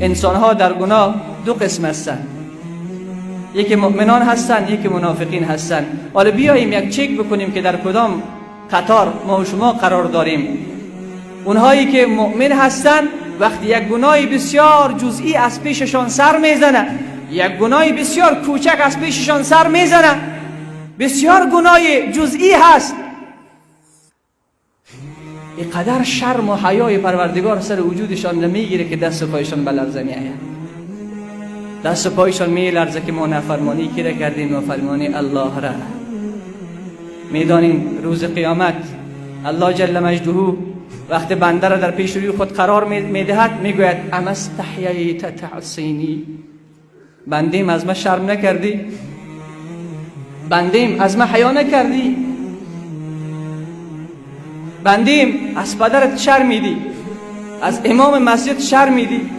انسان ها در گناه دو قسم هستند، یکی مؤمنان هستند، یکی منافقین هستند. حالا بیاییم یک چک بکنیم که در کدام قطار ما و شما قرار داریم. اونهایی که مؤمن هستند وقتی یک گناه بسیار جزئی از پیششان سر میزنه، یک گناه بسیار کوچک از پیششان سر میزنه، بسیار گناه جزئی هست، اینقدر شرم و حیای پروردگار سر وجودشان نمیگیره که دست و پایشان به لرزه میآید. دست و پایشان میلرزه که ما نافرمانی کی را کردیم؟ نافرمانی الله را. میدانیم روز قیامت الله جل مجده وقتی بنده را در پیش روی خود قرار میدهد، میگوید اما استحییت تعصینی، بندیم از ما شرم نکردی؟ بندیم از ما حیا نکردی؟ بندیم از پدرت شرمیدی، از امام مسجد شرمیدی؟